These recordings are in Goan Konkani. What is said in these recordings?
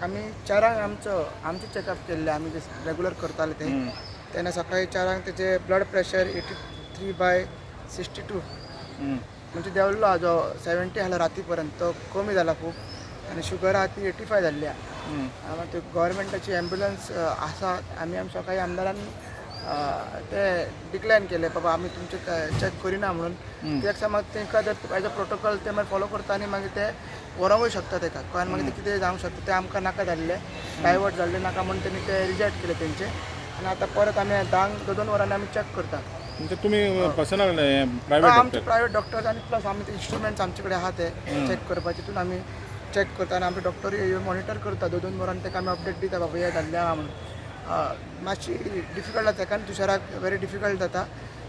आमी 4 आमचो आमचें चॅकअप केल्लें, आमी जे रेगुलर करताले ते. तेन्ना सकाळी 4 तेजे ब्लड प्रेशर 83/62 म्हणजे देंवल्लो आहा, जो 70 आसलो राती पर्यंत तो कमी जाला खूब. आनी शुगर आहा ती 85 जाल्ली आहा. मागीर गव्हर्मेंटाची एम्बुलन्स आसा. आमी आमी सकाळी आमदारान ते डिक्लायन केले, बाबा आमी तुमचे चॅक करिना म्हणून. कित्याक सांग, मागीर तांकां जर एज अ प्रोटोकॉल ते मागीर फॉलो करता आनी मागीर ते व्हरोंकूय शकता तेका, कारण मागीर ते कितें जावंक शकता, ते आमकां नाका जाल्लें, डायवर्ट जाल्लें नाका म्हणून तेणी ते रिजेक्ट केले तेंचे. आनी आतां परत आमी 10 2-2 वरांनी आमी चॅक करता. म्हणजे तुमी पर्सनल प्रायवेट आमचे डॉक्टर? प्रायवेट डॉक्टर्स आनी प्लस आमी ते इन्स्ट्रुमेंट्स आमचे कडेन आहा, ते चॅक करपाचे, तितून आमी चॅक करता. आनी आमचे डॉक्टरूय मॉनिटर करता. 2-2 वरांनी ताका आमी अपडेट दिता, बाबा हें जाल्लें आहा म्हणून. मातशी डिफिकल्ट जाता कारण तुशाराक व्हेरी डिफिकल्ट जाता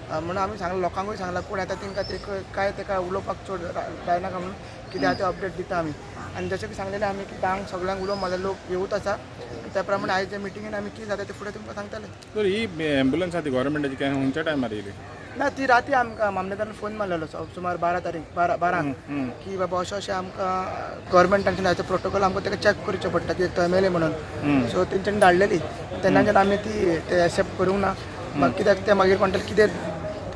म्हणून आमी सांगलां, लोकांकूय सांगलां, कोण येता तांकां ते काय ताका उलोवपाक चड जायनाका म्हणून. कितें आहा तें अपडेट दिता आमी. आनी जशें की सांगलेलें आमी की 10 सगळ्यांक उलो मारला, लोक येवत आसा. त्या प्रमाणे आयच्या मिटिंगेन आमी कितें जाता तें फुडें तुमकां सांगतले. तर ही एम्बुलन्स आहा ती गव्हर्मेंटाची, काय खंयच्या टायमार येयली? ना, ती राती आमकां मामलेदारान फोन मारलेलो सुमार 12 तारीख, 12 की बाबा अशें अशें आमकां गव्हर्मेंटान जायतो प्रोटोकॉल आमकां ताका चॅक करचें पडटा, कित्याक तो एम एल ए म्हणून. सो तेंच्यांनी धाडलेली, तेन्नाच्यान आमी ती ते एक्सेप्ट करूंक ना. मागीर कित्याक ते मागीर कोण तरी कितें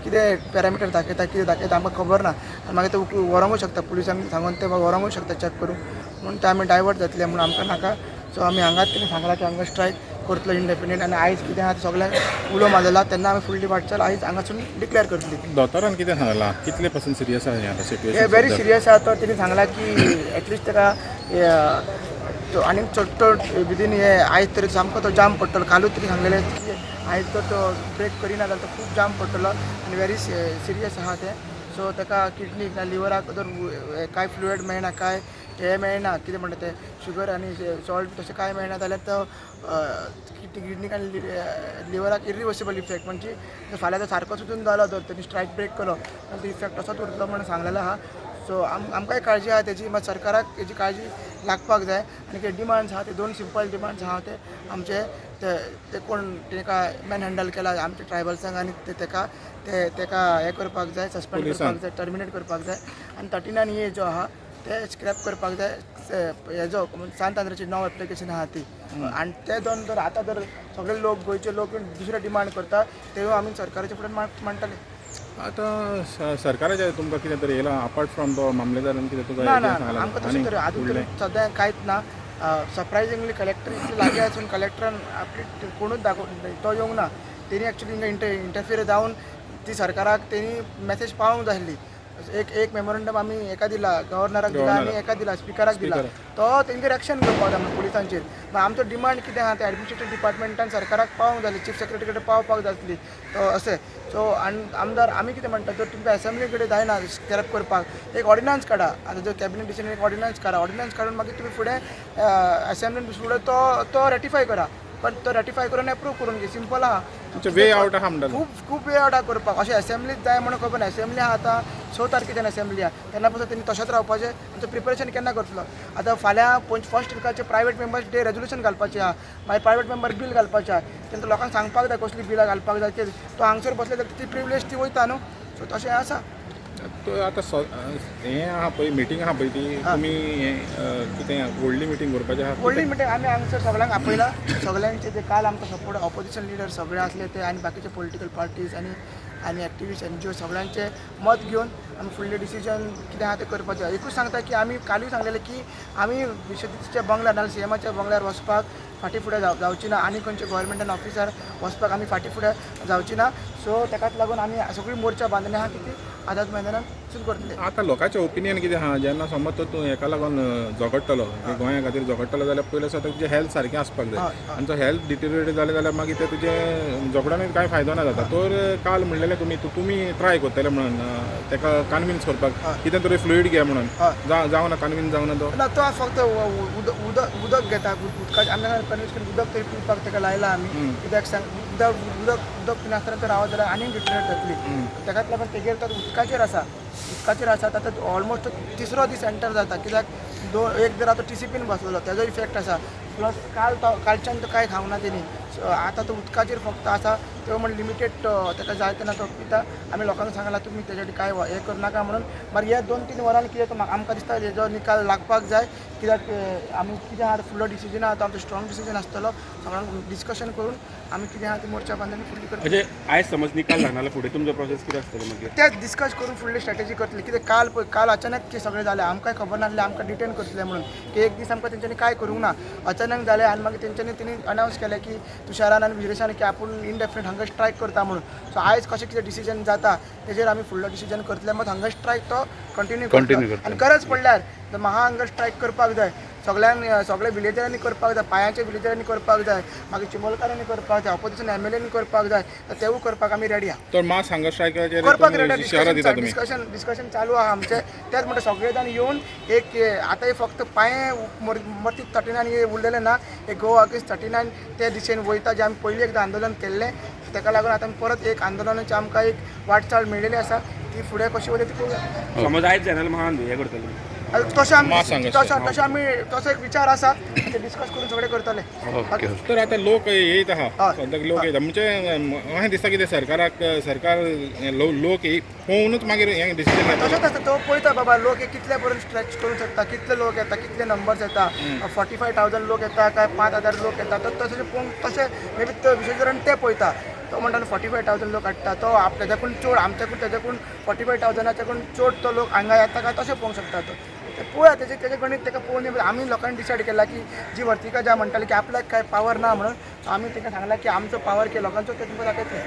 कितें पॅरामिटर दाखयता, कितें दाखयता आमकां खबर ना. आनी मागीर ते व्हरोंकूय शकता, पुलिसांक सांगून ते व्हरोंकूय शकता चॅक करूंक म्हणून. ते आमी डायवर्ट जातले म्हणून आमकां नाका. सो आमी हांगाच तेणी सांगलां की हांगा स्ट्रायक करतलो इंडेफिनेट. आनी आयज कितें आहा तें सगळ्यांक उलो मारलेला, तेन्ना आमी फुडली वाटचाल आयज हांगासून डिक्लेअर करतली. दोतोरान कितें सांगलां, कितले पर्संट सिरियस आहा हें आतां हे सिट्युएशन? व्हेरी सिरियस आहा. तो तेणी सांगलां की एटलिस्ट ताका तो आनीक चड विदीन हे आयज तरी सामको तो जाम पडटलो. कालूच तरी सांगलेलें की आयज तर तो ब्रेक करिना जाल्यार तो खूब जाम पडटलो आनी व्हेरी सिरियस आहा तें. सो ताका किडनीक ना लिवराक जर कांय फ्लुएड मेळना, कांय हें मेळना, कितें म्हणटा तें, शुगर आनी सॉल्ट तशें कांय मेळना जाल्यार तो किडनीक आनी लिवराक इरिवर्सिबल इफेक्ट, म्हणजे फाल्यां जर सारको सुद्दां जालो, जर तेणी स्ट्रायक ब्रेक केलो जाल्यार तो इफेक्ट तसोच उरतलो म्हणून सांगलेलो आहा. सो आमकांय काळजी आहा तेजी, मात सरकाराक तेजी काळजी लागपाक जाय. आनी कितें डिमांड्स आहा ते दोन सिंपल डिमांड्स आहा, ते आमचे ते ते कोण तेका मॅन हँडल केला आमच्या ट्रायबल्सांक आनी ते तेका ते तेका हें करपाक जाय, सस्पेंड पुलिसांक. करपाक जाय, टर्मिनेट करपाक जाय. आनी 39A जो आहा ते स्क्रॅप करपाक जाय, हेजो सांत आंद्राची 9 एप्लिकेशन आहा ती. आनी ते दोन जर आतां जर सगळे लोक, गोंयचे लोक दुसरे डिमांड करता, तेवूय आमी सरकाराच्या फुडें मांडटले. आतां सरकाराच्या तुमकां कितें तरी येयलां अपार्ट फ्रॉम तो मामलेदारान कितें तुका ना. हेजें ना. सांगलां? आमकां तशें आनी तरी आजून तरी फुडलें? सद्या कांयच ना. सरप्रायझिंगली कलेक्टर इतले लागीं आसून कलेक्टरान आपली कोणूच दाखोव तो येवंक ना. तेणी एक्चुली हिंगा इंटरफियर जावन ती सरकाराक तेणी मॅसेज पावोवंक जाय आसली. एक एक मेमोरंडम आमी हेका दिला, गव्हर्नराक दिला आनी हेका दिला, स्पिकराक दिला. तो तेंचेर एक्शन घेवपाक जाय म्हणून पुलिसांचेर. मागीर आमचो डिमांड कितें आहा तें एडमिनिस्ट्रेटीव डिपार्टमेंटान सरकाराक पावोवंक जाय, चीफ सेक्रेटरी कडेन पावपाक जाय आसली तो अशें. सो आनी आमदार आमी कितें म्हणटा, जर तुमकां एसेंब्ली कडेन जायना स्क्रॅप करपाक, एक ऑर्डिनन्स काडा. आतां जर कॅबिनेट डिसिजन, एक ऑर्डिनन्स काडा. ऑर्डिनन्स काडून मागीर तुमी फुडें एसेंब्लीन फुडें तो तो रेटिफाय करा, पण तो रेटिफाय करून एप्रूव करून घे, सिंपल आहा. तुमचे वे आवट आहा म्हणटा. खूब खूब वे आवट आहा करपाक. अशें एसेंब्लीत जाय म्हणून खबर ना. एसेंब्ली आहा आतां 6 तारखेच्यान एसेंब्ली आहा, तेन्ना पासून तेणी तशेंच रावपाचें? आमचें प्रिपरेशन केन्ना करतलो? आतां फाल्यां फर्स्ट विकाचें प्रायवेट मेंबर्स डे रेजोल्युशन घालपाचें आहा, मागीर प्रायवेट मेंबर बील घालपाचें आहा. तेंका लोकांक सांगपाक जाय कसली बिलां घालपाक जाय. ते तो हांगसर बसले जाल्यार ती प्रिविलेज ती वयता न्हू. सो तशें आसा. तो आतां हें आहा पळय, मिटींग आहा पळय ती तुमी हें कितें व्हडली मिटींग करपाची आहा? व्हडली मिटींग आमी हांगसर सगळ्यांक आपयला, सगळ्यांचे ते काल आमकां सपोर्ट, ऑपोजिशन लिडर सगळे आसले ते आनी बाकीचे पॉलिटिकल पार्टीज आनी एक्टिविस्ट एनजीओ, सगळ्यांचे मत घेवन आमी फुडलें डिसिजन कितें आहा तें करपाचें. एकूच सांगता की आमी कालूय सांगलेलें की आमी विश्वजीतच्या बंगल्यार नाल्यार सीएमाच्या बंगल्यार वचपाक फाटीं फुडें जावची ना आनी खंयच्या गव्हर्मेंटान ऑफिसार वचपाक आमी फाटीं फुडें जावची ना. सो ताकाच लागून आमी सगळी मोर्चा बांदले आहा की ती आझाद मैदानात करतले. आतां लोकांचें ओपिनियन कितें आहा, जेन्ना समज तर तूं हेका लागून झगडटलो, गोंया खातीर झगडटलो जाल्यार पयलें सुद्दां तुजें हेल्थ सारकें आसपाक जाय. हय, हय. आनी जो हेल्थ डिटेरिएट जालें जाल्यार मागीर तें तुजें झगडोन कांय फायदो ना जाता. तर काल म्हणलेलें तुमी तुमी ट्राय करतले म्हणून ताका कन्विन्स करपाक, कितें तरी फ्लुईड घे म्हणून. जावं ना कन्विन्स, जावं ना तो? ना, तो फक्त उदक उदक उदक घेता. उदकाचें आमी कन्विन्स करून उदक तरी पिवपाक ताका लायला आमी. कित्याक सांग, उदक उदक उदक पिनासतना तर रावत जाल्यार आनीक डिटेरिएट जातली. ताकाच लागून तेगेर तो उदकाचेर आसा, उदकाचेर आसा. आतां ऑलमोस्ट तिसरो दीस एंटर जाता, कित्याक दोन एक जर आतां टीसीपीन बसलेलो तेजो इफेक्ट आसा, प्लस काल तो कालच्यान तो कांय खावना तेणी. सो आतां तो उदकाचेर फक्त आसा, त्यो म्हण लिमिटेड ताका जाय तेन्ना तो पिता. आमी लोकांक सांगला तुमी तेजे कांय हें करनाका म्हणून. मागीर ह्या 2-3 वरान कितें तो आमकां दिसता हेजो निकाल लागपाक जाय, कित्याक आमी कितें आहा फुडलो डिसिजन आहा तो आमचो स्ट्रॉंग डिसिजन आसतलो. सगळ्यांक डिस्कशन करून आमी कितें आहा ते मोर्चा बांदून फुडली करतले. म्हणजे आयज समज निकाल लागना जाल्यार फुडें तुमचो प्रोसेस कितें आसतलो मागीर? तेच डिस्कस करून फुडली स्ट्रॅटेजी करतले. कित्याक काल पळय काल अचानक ते सगळें जालें, आमकांय खबर नासलें आमकां डिटेन करतले म्हणून, की एक दीस आमकां तेंच्यांनी कांय करूंक ना, अचानक जालें. आनी मागीर तेंच्यांनी तेणी अनावन्स केलें की तुषारान आनी विरेशान की आपूण इनडेफिनेट हंगर स्ट्रायक करता म्हणून. सो आयज कशें कितें डिसिजन जाता तेजेर आमी फुडलो डिसिजन करतले. मात हंगर स्ट्रायक तो कंटिन्यू Continue करता करतले. आनी गरज पडल्यार महा हंगर स्ट्रायक करपाक जाय, सगळ्यांक सगळे विलेजरांनी करपाक जाय, पायांच्या विलेजरांनी करपाक जाय, मागीर चिंबलकारांनी करपाक जाय, ऑपोजिशन एम एल एनी करपाक जाय, तर तेवूय करपाक आमी रेडी आहा. तर मास हंगर स्ट्रायकाचेर करपाक रेडी. इशारा दिता तुमी? डिस्कशन डिस्कशन चालू आहा आमचें. तेच म्हणटा सगळे जाण येवन एक आतां हे फक्त पांये मर्ती 39 हे उरलेले ना, हे गोवा अगेन्स्ट 39 ते दिशेन वयता, जे आमी पयलीं एकदां आंदोलन केल्लें तेका लागून आतां आमी परत एक आंदोलनाची आमकां एक वाटचाल मेळिल्ली आसा, ती फुडें कशी वयता ती पळोवया. समज आयज जायना जाल्यार महान हें करतले? तशें आमी मास हंगर तसो तशें आमी तसो एक विचार आसा, ते डिस्कस करून सगळें करतले. ओके. तर आतां लोक येयत आहा, हय. सद्याक लोक येता म्हणजे म्हाका दिसता कितें सरकाराक सरकार लोक पळोवनूच मागीर हें डिसिजन घेतलो. तशेंच आसता, तो पळयता बाबा लोक हे कितले पर्यंत स्ट्रेच करूंक शकता, कितले लोक येता, कितले नंबर्स येता, 45,000 लोक येता काय 5,000 लोक येता, तर तशें पळोवंक तशें मे बी तो विशेश ते पळयता. तो म्हणटा 45,000 लोक हाडटा, तो तेज्याकून चड आमच्याकून तेज्याकून 45,000च्याकून चड तो लोक हांगा येता काय तशें पळोवंक शकता तो. ते पळोवया तेजें तेजें गणीत ताका पळोवन आमी लोकांनी डिसायड केला की जी वर्तिका ज्या म्हणटाली की आपल्याक काय पावर ना म्हणून, आमी तांकां सांगलां की आमचो पावर की लोकांचो ते तुमकां दाखयतले.